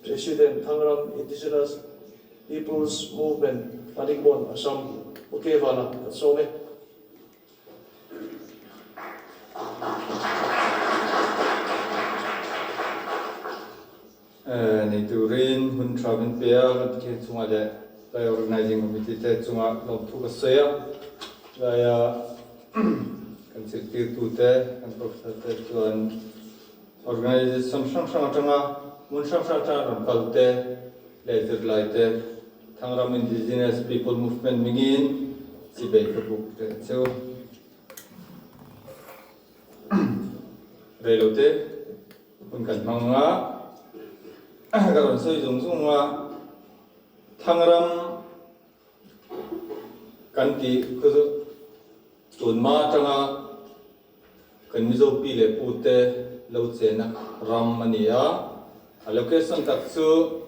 President Thangram Indigenous People's Movement Manikbon Assam Pu K Vana kan sawm e. Nei turin hun tha min pe a, kan Pathian chungah leh Lai Organizing Committee te chungah lawmthu ka sawi a, laia kan zirtirtute, kan professor te chuan organization hrang hrang atanga hmun hrang hrang atanga rawn kal te leh zirlai te Thangram Indigenous People Movement mingin chibei ka buk te chu reilote Hun kan hmang a, ka rawn sawi zung zung a, Thangram kan tih khu chu tunhma atanga kan Mizo pi leh pu te lo chenna ram a ni a, a location tak chu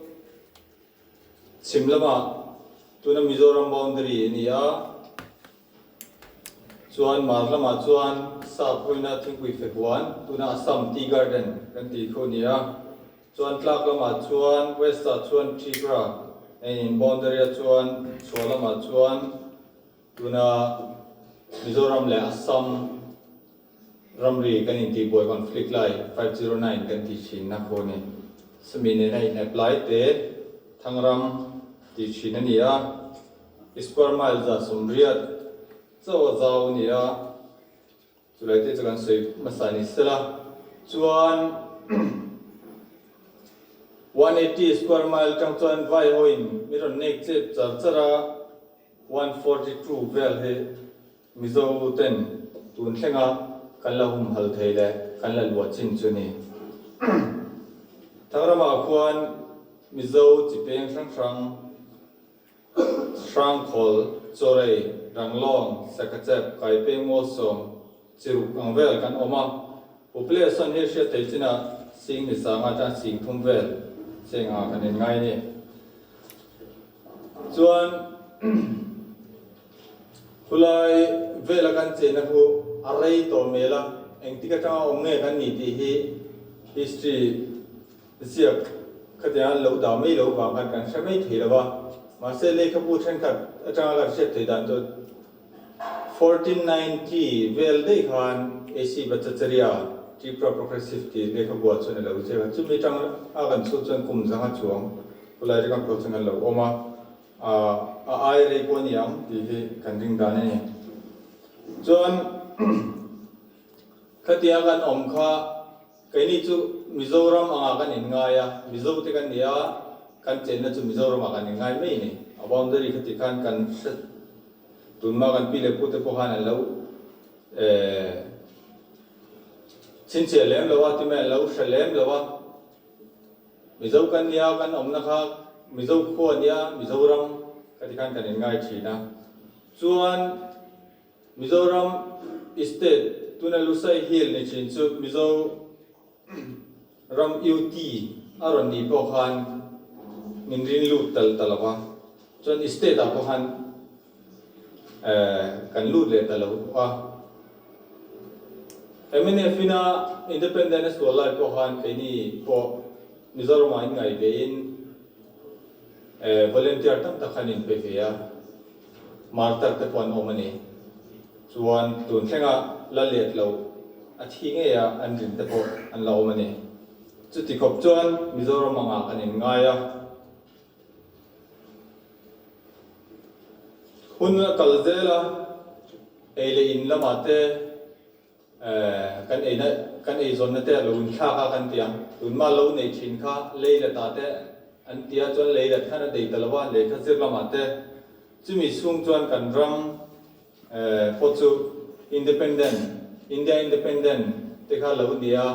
chhim lamah tuna Mizoram boundary a ni a. Chuan mar lamah chuan sap hawina thingpui fe huan, tuna Assam Tea Garden kan tih khu a ni a. Chuan tlak lamah chuan west ah chuan Tripura in boundary a chuan chhuah lamah chuan tuna Mizoram leh Assam ramri kan intihbuai conflict lai 509 kan tih thin na khu a ni. Sumi nena in apply te Thangram tih thin a ni a. Square mile 180 chauh a zau a ni a, chulai te chu kan sawi hmasa ni sela chuan 180 square mile tang chuan vai ho in mi rawn nek chep char char a, 142 vel hi Mizo ten tun thlenga kan la humhal thei leh kan la luah chin chu ni. Thangrama khuan Mizo chi peng hrang hrang Hrangkhawl, Chawrei, Ranglawng, Sakachep, Kaipeng, Mualsawm, Chiruk ang vel kan awm a. Population hi hriat thei chinah sing ni sanga atang sing thum vel cheng ah kan inngai a ni. Chuan khulai vela kan chenna khu a rei tawh hmel a, engtik atanga awm nge kan ni tih hi history Ziak khatiang an lo dah mai lo vang khan kan hre mai thei lo va, mahse lehkhabu thenkhat atanga kan hriat theih dan chu 1490 vel daih khan AC Bhattacharya Tripura Progressive tih lehkhabuah chuan a lo ziak a, chumi atang a kan chhut chuan kum zanga chuang khulai ringawt pawh chuan an lo awm a, a ai rei pawh a ni ang tih hi kan ring dan a ni. Chuan khatiang kan awm kha Keini chu Mizoram angah kan inngai a, Mizo te kan ni a, kan chenna chu Mizoram ah kan inngai mai a ni. A boundary kha ti khan kan hre tunhma kan pi leh pu te pawh khan an lo eh chhinchhiah lem lo a, ti mai an lo hre lem lo a. Mizo kan nia, kan awmna kha Mizo khua a nia, Mizoram kha ti khan kan inngai thin a. Chuan. Mizoram State tuna Lusai Hill ni thin chu Mizo ram UT a rawn nih pawh khan min rin lut tal ta lo va, chuan State ah pawh khan kan lut leh ta lo a. Mnf ina Independent a sual lai pawh khan keini pawh Mizoram ah inngaih ve in volunteer tam tak khan inpe ve a. Martar te pawh an awm a ni. Chuan tun thlenga la let lo a thi ngei a an rin te pawh an la awm a ni. Chuti khawp chuan Mizoram angah kan inngai a. Hun a kal zel a, ei leh in lamah te Kan eina kan eizawnna te a lo inthlak a kan ti a, tunma lo nei thin kha lei la ta te an ti a, chuan lei lat khan a dei ta lo a, lei kha zir lamah te chumi chhung chuan kan ram pawh chu independent, India independent te kha lo ni a,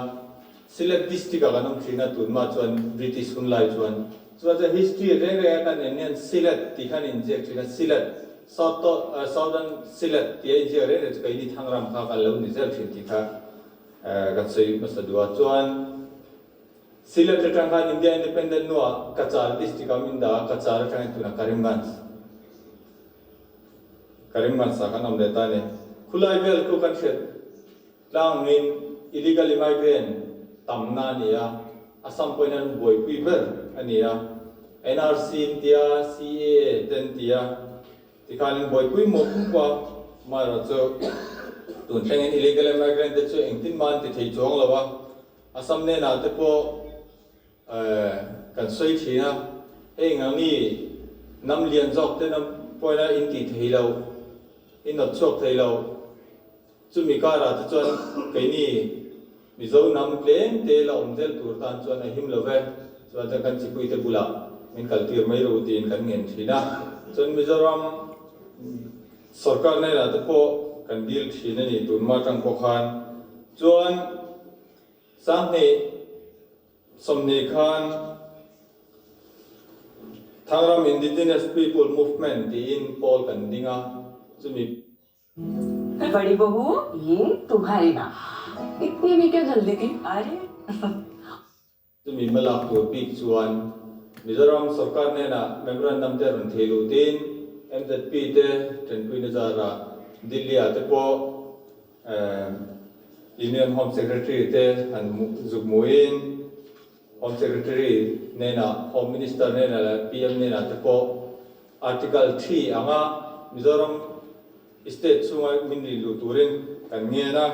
Sylhet district ah kan awm thin a, tunma chuan British hun lai chuan chuan chuan history reng reng a kan en hian Sylhet tih khan inziak thin a, Sylhet. Southern Sylhet tia inziak reng reng chu keini Thangram kha kan lo ni zel thin tih kha kan sawi hmasa duh a. Chuan Sylhet atang khan India Independent hnuah Cachar district ah min dah a, Cachar atangin tunah Karimganj Karimganj ah kan awm leh ta a ni. Khulai vel khu kan hriat tlangin illegal immigrant tamna a ni a, Assam pawhin an buaipui ber. a ni a, NRC an tia, CAA te an tia, tikhanin buaipui mawh pumpa amaherawhchu tun thlengin illegal immigrant te chu engtin mah an ti thei chuang lo a, Assam hnenah te pawh kan sawi thin a, hei engangni hnam lian zawk te hnam pawhin in ti thei lo, in nawt chhuak thei lo. Chumi karah te chuan keini Mizo hnam tlem te la awm zel tur tan chuan a him lo ve, chuan chuan kan chipui te bulah min kal tir mai ru tiin kan ngen thin a. Chuan Mizoram sorkar hnenah te pawh kan dil thin a ni tunhma atang pawh khan. Chuan Sanghnih 20 khan Thangram Indigenous People Movement tiin pawl kan ding a, chumi. बड़ी बहू ये तुम्हारे नाम इतनी भी क्या जल्दी थी अरे Chumi hmalak tur bik chuan Mizoram sorkar hnenah memorandum te rawn thei lutin MZP te tanpuina zarah Delhi-ah te pawh Union Home Secretary te han zuk hmuhin Home Secretary hnenah, Home Minister hnenah leh PM hnenah te pawh Article 3 anga Mizoram State chhunga min rin luh turin kan ngen a.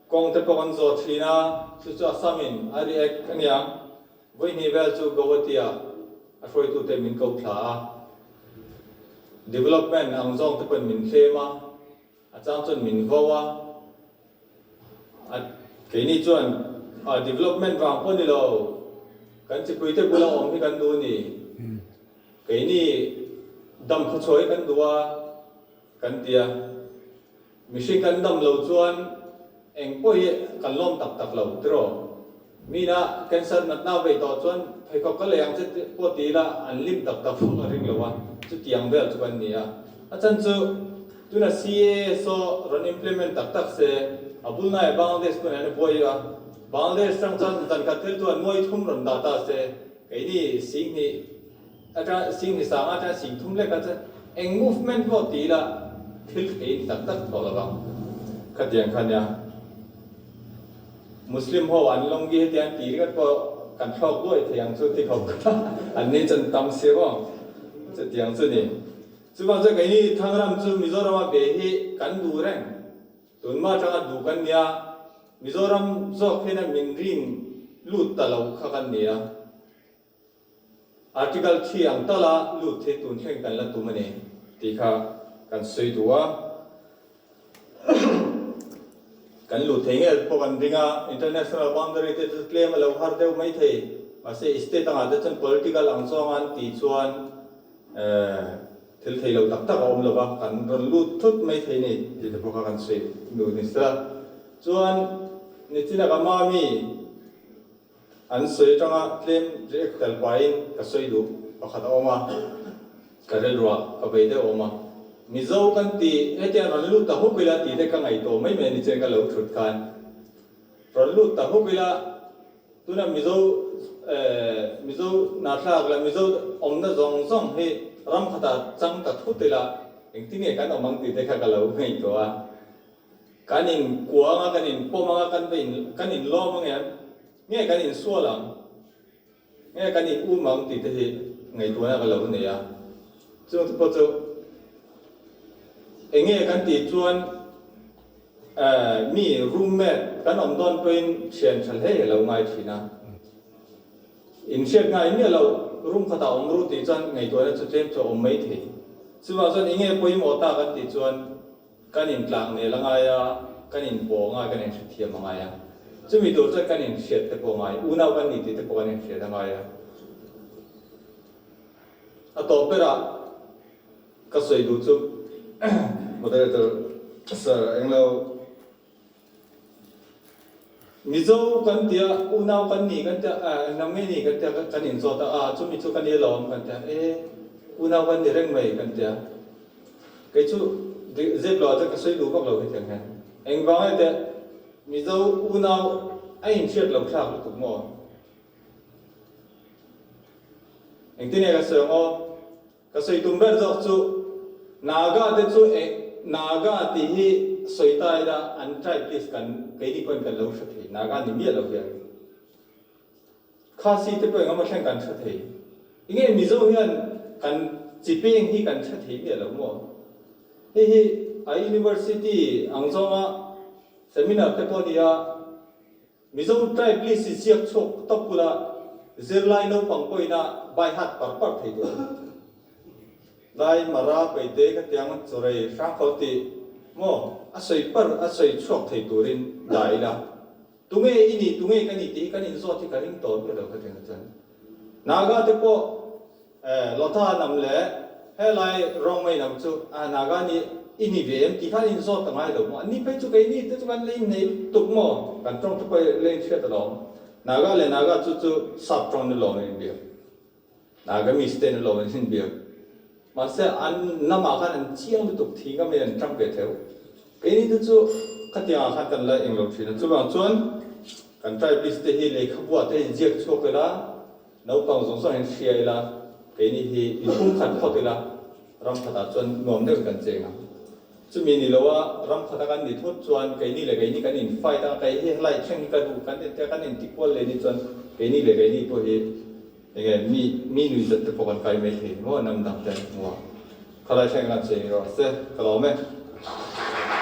Kawng te pawh kan zawh thin a, chu chu Assam-in a react a nia. Vawihnih vel chu Guwahati-ah a hruaitute min ko thla a. Development ang zawng te pawhin min thlem a, a chang chuan min vo a. A keini chuan a development vang pawh ni lo, kan chipuite bula awm hi kan duh a ni. Keini dam khawchhuah hi kan duh a kan ti a. Mihring kan dam lo chuan eng pawh hi kan lawm tak tak lo tiraw? Mina cancer natna vei tawh chuan pheikhawk ka lei ang che pawh ti ila an lim tak tak pawh ka ring lo a, chutiang vel chu kan ni a. A chan chu tuna CAA saw rawn implement tak tak se a bulnai Bangladesh pawhin an buai a, Bangladesh tang chuan zan khat thil chuan nuai thum rawn dah ta se keini 2000 Atang 20 sang atang 30,000 lek a chuan eng movement pawh ti ila thil thei in tak tak tawh lo vang. Khatiang kha nia Muslim ho an lawng gi hetiang ti ringawt pawh kan thlawk duai thei ang chu ti khawp kha an ni chuan tam si vawng chutiang chu ni. Chuvang chuan keini Thangram chu Mizoram a be hi kan duh reng. Tunhma atanga duh kan nia Mizoram zawk hian a min rin lut ta lo kha kan nia. Article thi ang tala lut hi tun thleng kan la tum a ni tih kha kan sawi duh a. Kan lut thei ngei pawh kan ring a, international boundary te chu tlem a lo har deuh mai thei. Mahse state angah te chuan political ang zawnga an tih chuan thil thei lo tak tak a awm lo va, kan rawn lut thut mai thei ni tih te pawh kha kan sawi duh ni sela. Chuan nichina ka mami An sawi atanga tlem react tel pahin ka sawi duh pakhat a awm a, ka rilruah ka bei deuh a awm a. Mizo kan ti, hetiang rawn lut ta huk ila tih te ka ngaihtuah mai mai a ni chuan ka lo thut khan. Rawn lut ta huk ila, tuna Mizo eh Mizo hnathlak leh Mizo awmna zawng zawng hi ram khatah chang ta thut ila engtin nge kan awm ang tih te kha ka lo ngaihtuah a. Kan in kuang a, kan in pawm ang a, kan va in, kan in lawm ang em? Nge kan in sual ang? Nge kan in um ang tih te hi ngaihtuahna ka lo nei a. Chung te pawh chu eng nge kan tih chuan eh mi roommate kan awm dawn pawhin thian tha hle hi a lo ngai thin a. In hriat ngai miah lo, room khatah awm ru tih chuan ngaihtuahna chu tlem chu a awm mai thei. Chuvang chuan eng nge pawimawh ta kan tih chuan Kan intlang nel a ngai a, kan inpawh a ngai, kan inhrethiam a ngai a. Chumi tur chuan kan inhriat te pawh a ngai, unau kan ni tih te pawh kan inhriat a ngai a. A tawp berah ka sawi duh chu Moderator Sir Englo, Mizo kan tia, unau kan ni kan tia, englam ngei ni kan tia kan inzawt a, a chumi chu ka ni alawm kan tia, e unau kan ni reng mai kan tia. Kei chu zep lo ah chuan ka sawi duh vak lo hetiang hian. Engvang nge teh Mizo unau a inhriat lo thlak lutuk maw? Engtin nge ka sawi ang aw? Ka sawi tum ber zawk chu Naga te chu eh Naga tih hi sawi ta ila an tribe list kan keini pawhin kan lo hre thei Naga ni miah lo hian. Khasi te pawh engemaw thleng kan hre thei. Enge Mizo hian kan chi peng hi kan hre thei miah lo maw? Hei hi a University ang zawnga seminar te pawh nia Mizo tribe list hi ziak chhuak tawp bula zirlai naupang pawhina by heart par par thei tur a ni. Lai Mara Paite khatiang chawrei hrangkhawl tih maw a sawi par a sawi chhuak thei turin dah ila. Tunge i nih tunge ka nih tih hi kan inzawt hi ka ring tawh miah lo khatiang chuan. Naga te pawh Lotha nam leh helai Rongmei nam chu a Naga nih i ni ve em tih khan inzawt a ngai lo maw? Anni phei chu keini te chu kan la innei lutuk maw? Kan tawng te pawh la inhriat alawm. Naga leh Naga chu chu sap tawng ni lawm an inbiak. Nagamese te ni lawm an inbiak. Mahse an namah khan an chiang lutuk thi ngam in an tang ve theu. Keini te chu khatiangah khan kan la eng lo thin a. Chuvang chuan kan tribe list te hi lehkhabuah te inziak chhuak ila, Naupang zawng zawng in hria ila, keini hi inhung khat phawt ila, ram khatah chuan nuam deuhin kan cheng ang. Chumi ni loa ram khata kan ni thut chuan keini leh keini kan in fight a, kei hi helai thleng hi ka duh kan intia kan inti kual leh ni chuan keini leh keini pawh hi enge mi mi nui zat te pawh kan kai mai thei maw hnam dang te an hmu a, khalai thleng kan cheng rawh se ka lawm e.